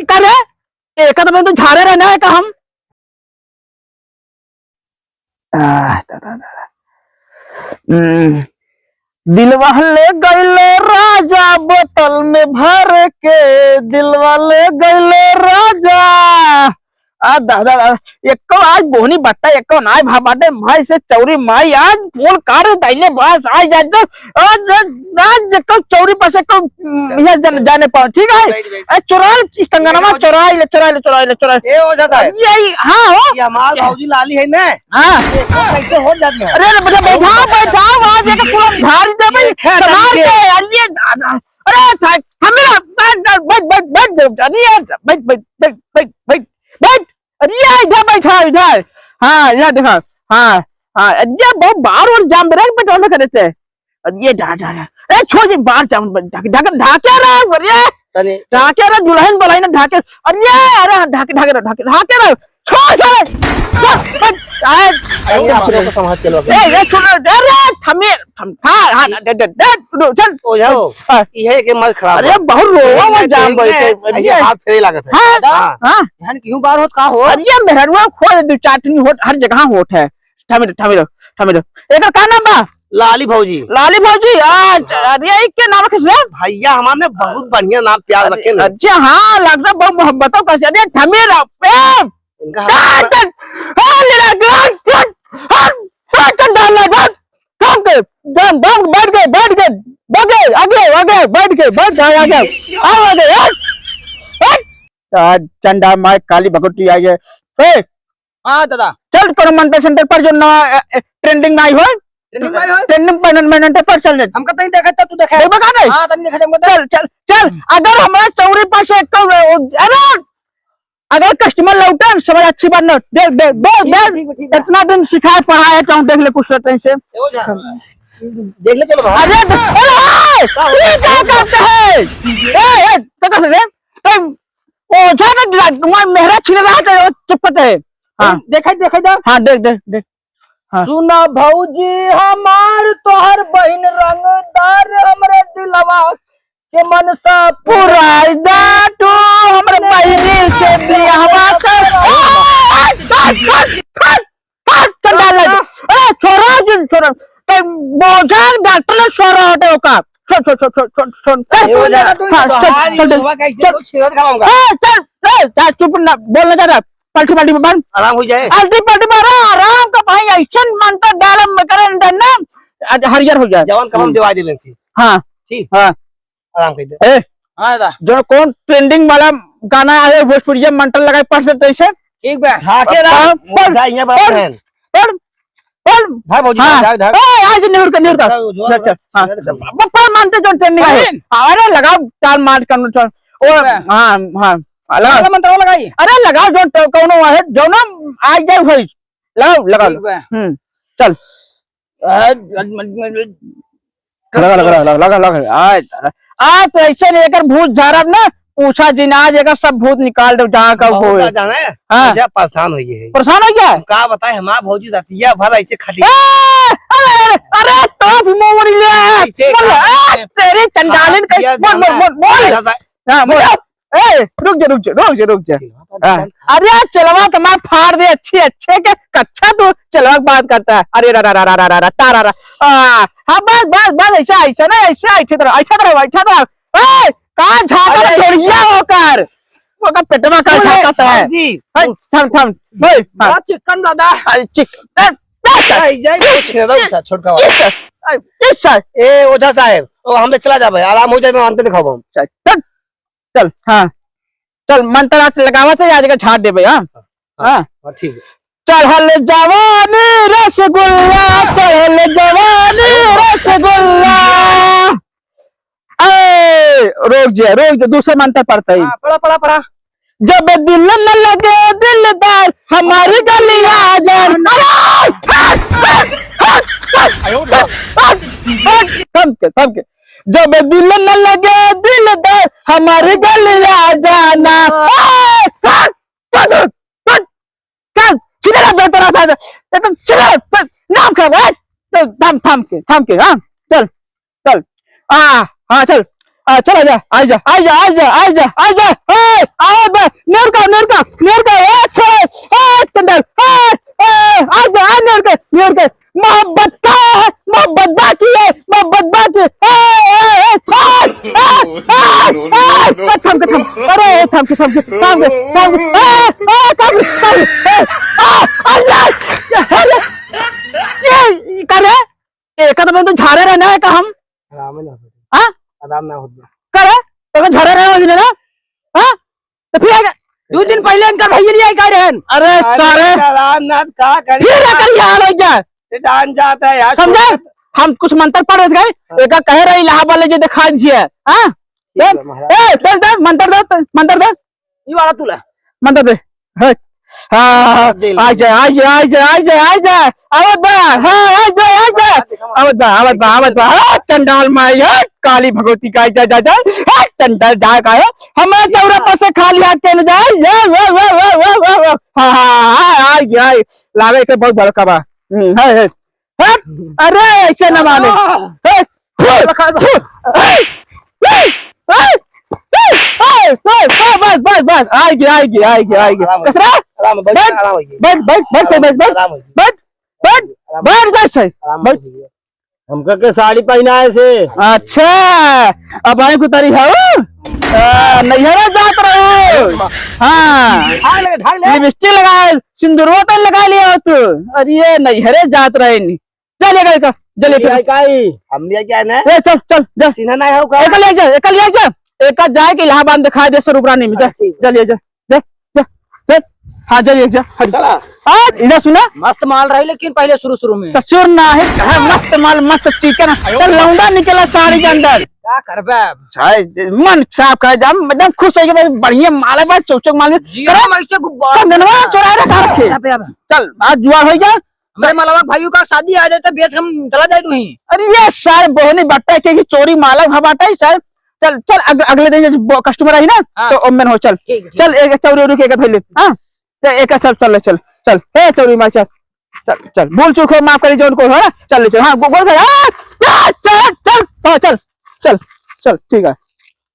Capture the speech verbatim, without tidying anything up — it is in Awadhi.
का रे? एका तो मैं तो झारे रहना है का हम? आह, दादा, दादा। हम्म, दिलवा ले गइले राजा बोतल में भर के, दिलवा ले गइले राजा। आ, दादा, दादा, एको आज बोहनी बट्टा, एको नाय भा बाटे, माई से चौरी माई, आज फोन कर दाइने बस, आज, आज, आज, आज, आज जेकर चौरी पासे को, हम्म, यह जन, जाने पाओ, ठीक है? बैठ, बैठ। ए, चोराइल, ई कंगनवा बैठ। चोराइल, चोराइल, चोराइल, चोराइल। ए, ओझा साहब। ये, ये, हाँ, हो। ये हमार भौजी लाली है ना? हाँ। ये कैसे हो जात में? अरे, अरे, बेटा, बैठाओ, बैठाओ, आज एक पूरा झाड़ दे भाई, ये क्या सामान जाके? के, अरे, ये, अरे, साहब, हमें ना, बैठ, बैठ, बैठ, बैठ, बैठ, अरे, यार, बैठ, बैठ, बैठ, बैठ, बैठ, बैठ। अरे, ये इधर बैठा, इधर। हाँ, इधर देखा। हाँ, हाँ, अरे, बहुत बार और जाम ब्रेक पे टोल करे थे। अरे, ये ढा, ढा, ढा। ए, छोड़ दे, बाहर जाऊं, ढाके, ढाके, ढाके रहा, अरे। तनी ढाके रहा, दुल्हन बुलाई ना, ढाके। अरे, अरे, ढाके, ढाके रहा, ढाके, ढाके रहा। छोड़, छोड़। छोड़, छोड़। अरे, अरे, आप लोग को संभाल चलो। ए, ए, सुन, अरे, थमे, थम, हाँ, हाँ, दे, दे, दे, दे, चल। ओ जाओ, हाँ। ये है कि मत खराब अरे, हो। बहुत रोवा ये मत जाम देख भाई, ले, तो, ऐसे अरे। हाथ फेरे लागत है। हाँ, हाँ। हाँ। यहाँ क्यों बार होत, का हो? अरे, ये मेहरुआ खोज दो चाटनी होत, हर जगह होत है। थमे रहो, थमे रहो, थमे रहो। एकर का नाम बा? लाली भौजी। लाली भौजी, अच्छा, अरे, ई के नाम रखे से? भैया, हमार ने बहुत बढ़िया नाम प्यार अरे, रखे ने। अच्छा, हाँ, लगता बहुत मोहब्बतों का से। अरे, थमे रहो, प्रेम। इनका का हाथ चल? हाँ, ले रहा, चल, चल, हाँ, हाँ, चल, डाल रहा, डाल। थम के, दम, दम, बैठ गए, बैठ गए, बगे, आगे, आगे, बैठ गए, बैठ गए, आगे, आओ, आगे, हट, हट। आ, चंदा माई काली भगवती आई है। ए, हाँ दादा। चल, कोनो मंत्र सेंटर पर जो नवा, ए, ए, ट्रेंडिंग में आई हो। ट्रेंडिंग में आई हो? ट्रेंडिंग पर, मंत्र पर चल दे। हमका तनी देखे तो तू देखे। देखबे का नहीं? हाँ, तनी देखे हमका तो। चल, चल, चल। अगर हमारा चौरी पास एक तो, अरे, अगर कस्टमर लौटे न, समझ अच्छी बात ना। देख, देख, देख, ठीक है, देख। ठीक है, ठीक है। इतना दिन सिखाए पढ़ाए तो हम देख ले कुछ तनी से। ए, हो जा। देख ले, चलो बाहर। अरे, अरे, का हो? ये क्या करते हैं? ए, ए, तो कैसे रे? तो ओझा ने डरा-, तुम्हारा मेहरा छीने रहा तो चुप करते हैं। हाँ। देखाई, देखाई दो। हाँ, देख, देख, देख। हाँ। सुना भौजी हमार, तोहर बहिन रंगदार, हमरे दिलवा के मनसा पुराई दा तू, हमरे बहिनी से बियाहवा कर। हट, हट, हट, हट, हट, चंदा लग। अरे, छोरा जिन, छोरा। ते बोझा डॉक्टर ने छोरा होते हो का? छोड़, छोड़, छोड़। ए, हो जा। हाँ, चल, तोहार चल, ये चल, हुआ कैसे चल। लोग छेद खाऊंगा? ए, चल, ए, जा, चुप ना, बोल ना ज्यादा। पलटी पलटी में बन। आराम हो जाए। पलटी पलटी मारा, आराम का भाई, ऐसन मंत्र डालम में करे अंदर ना, आज हरियर हो जाए। जवान कम हम हम्म। दिवा देबे से। हाँ। ठीक। हाँ। आराम कर दे। ए, हाँ दादा। जो कौन ट्रेंडिंग वाला गाना आए भोजपुरिया मंत्र लगाए पढ़ सकते हैं इसे? ठीक बा। हाँ, के अब राम, पढ़, बोल, जा, यहाँ बात पढ़, है। पढ़, पढ़। हाँ, भौजी, हाँ। जा, जा। ए, आज निहुर कर, निहुर कर। जा, जो चल, चल, हाँ। सीधा चल। बप्पा मानते जो ट्रेंडिंग है। अरे। अरे, लगाओ, ताल मार कर, चल। ओ, ठीक बा। हाँ, हाँ। लगा। वाला मंत्र लगाई। अरे, लगाओ, जो ट-, कौनो है, जो ना, आ जाए भाई। लगाओ, लगाओ। ठीक बा। हम्म, चल। लगा, लगा, लगा, लगा, लगा। आज, आज तो ऐसे नहीं, एकर भूत झाड़ब ना, पूछा जिन, आज एकर सब भूत निकाल दो, जहाँ का बहुत होए। ज्यादा है। हाँ। वजह परेशान हो गई है। परेशान हो गया? हम का बताए, हमार भौजी रतिया भर ऐसे खटी। ए, अरे, अरे, अरे, तो भी मोमरी ले आया। ऐसे बोल, का ए, तेरे चंडालिन का, खटिया बोल, बोल, जाना। बोल, बोल। ऐसा हाँ, बोल। ए, रुक जा, रुक जा, रुक जा, रुक जा। चिल्लाता हाँ। जान। अरे, चलवा तो मार फाड़ दे, अच्छे, अच्छे के कच्छा तू चलवा के बात करता है। अरे, रा, रा, रा, तारा, रा। आ, हाँ, बस, बस, बस, ऐसा, ऐसा ना, ऐसा, ऐसा तरह, ऐसा तरह, ऐसा तरह। ए, कहाँ झाँका अरे, ढोलिया होकर? ओकर पेटवा का बोले, झाँकता है। हाँ जी। हट, थम, थम, बोल, हाँ। बड़ा चिकन दादा। अरे, चिक-, ए, ए, सर। ए, जय बोल, छेदा उठा, छोटका वाला। ए, सर। ए, ए, सर। ए, ओझा साहब, ओ, हम चला जाबे, आराम हो जाए तो अंत दिखाओ हम। चल, चल। चल, हाँ। चल, मंत्र आज लगावा से आज का झाड़ देबे, हाँ? हाँ। हाँ, ठीक है। चढ़ल जवानी रसगुल्ला, चढ़ल जवानी रसगुल्ला। ए, रुक जा, रुक जा, दूसरा मंत्र पढ़ता है। हाँ, पढ़ा, पढ़ा, पढ़ा। जब दिल न लगे दिलदार, हमारी गलियां जान। अरे, हट, हट, हट, हट, हट, हट, हट, थम के, थम के। जब दिल न लगे दिलदार, हमारी गलियां जाना। ए, हट, हट, हट, हट, चल, सीधे रह, बेहतर आता है। एकदम सीधे रह, चल, नाम क्या है? चल, थम, थम के, थम के, हाँ, चल, चल। आ, हाँ, चल। आ, चल, आजा, आजा, आजा। ए, आवत बा, नेउर का, नेउर का, नेउर का, ए, छोड़े, ए, चंडाल, ए, ए, आजा, आ, नेउर के, नेउर के, मोहब्बत का है, मोहब्बत बाकी है, मोहब्बत बाकी है, ए, ए, ए, ए, ए, ए, ए, थम के, थम, अरे, थम के, थम के, थम के, थम के, ए, ए, थम के, थम के, ए, आ, अरे, अरे, ये, ये, का रे? एका तो मैं तो झारे रहना है का हम? आराम ना होत। हाँ? आराम ना होत बा। करे? तो मैं झारे रहना होत ना? हाँ? तो फिर आगे, दो दिन पहले इनका भैया लिया का रहन। अरे अरे सारे। रामनाथ, का करी? फिर एकर ये हाल हो जाए। ये डान जाता है यार, समझे? छोड़। हम कुछ मंत्र पढ़ गए, हाँ। एका कहे रहे इलाहाबाद ले जे दिखा दीजिए, हाँ? ठीक है, महाराज। ए, चल दे, मंत्र दे, मंत्र दे। ये वाला तू ला। मंत्र दे। हे। हाँ, हाँ, हाँ। दे ले। आ जा, आ जा, आ जा, आ जा, आ जा। आवत बा। हाँ, आ जा, आ जा। आवत बा, आवत बा, आवत बा। हाँ, चंडाल माई, हाँ, काली भगवती का, जा, जा, जा। हाँ, चंडाल जा का है। हमारे चौरा पर से खाली हाथ के न जाए। ये, वो, वो। हाँ, हाँ, हाँ, हाँ, आ गया, आ गया। लावे के बहुत बड़का बा। हम्म, है, है। हट! अरे, ऐसे न मारे। हाँ। हट! थू, थू, ए, ए, ए, ए, ए, ए, बस, बस, बस, आएगी, आएगी, आएगी, आएगी। आराम हो, कसरा? आराम हो, बैठ, बैठ, आराम हो। बैठ, बैठ, बैठ, सही, बैठ, बैठ, आराम हो। बैठ, बैठ, आराम बैठ, जा, सही, आराम बैठ। हो। हमका के साड़ी पहनाए से। अच्छा, अब आई को तारी है, आ, नैहरे जात रहो। हाँ। ढाक ले, ढाक ले। लिपस्टिक लगाए, सिंदूरवा तो लगा लिया हो तू। अरे, ये नैहरे जात रहे नी। चल, ये का, चल, ये ये का। काई? हम लिया क्या है ना? ए, चल, चल, जा। चिन्हा ना है का? एका ले जा, एका ले जा। एका जाए के इलाहाबाद दिखा दे स्वरूप रानी में, जा। हाँ, ठीक है। जा, ले जा, जा, जा, जा। हाँ, जा, ले जा। हट। चला। आज इधर सुना। मस्त माल रही, लेकिन पहले शुरू, शुरू में। ससुर ना है, कहाँ मस्त माल, मस्त चिकन। चल, लौंडा निकला साड़ी के अंदर। का करबे अब? चाहे मन साफ करे, जा, एकदम खुश हो गया, बढ़िया माल है भाई, चौक चौक माल है। जी, करे? हम ऐसे गुब्बारा कंगनवा चोरा रहे, कहाँ रखे? यहाँ पे, यहाँ पे। चल, आज जुआर हो गया। हमरे मलवा भाइयों का शादी आ जाए तो बेच हम चला जाए तू ही। अरे ये सारे बोहनी बट्टा के की चोरी मालक भा बाटा है सर। चल, चल, अग-, अगले दिन जब ब-, कस्टमर आई ना, हाँ। तो ओमन हो, चल। ठीक, ठीक। चल, एक चौरी उरी के धइले, हाँ? चल, एक चल, चल, चल, चल। हे चौरी मार, चल। चल, चल। भूल चूक हो, माफ करी जौन को हो ना। चल, चल। हाँ, गो-, गोल कर, हाँ, चल, चल, चल। हाँ, चल, चल, चल, चल, ठीक है।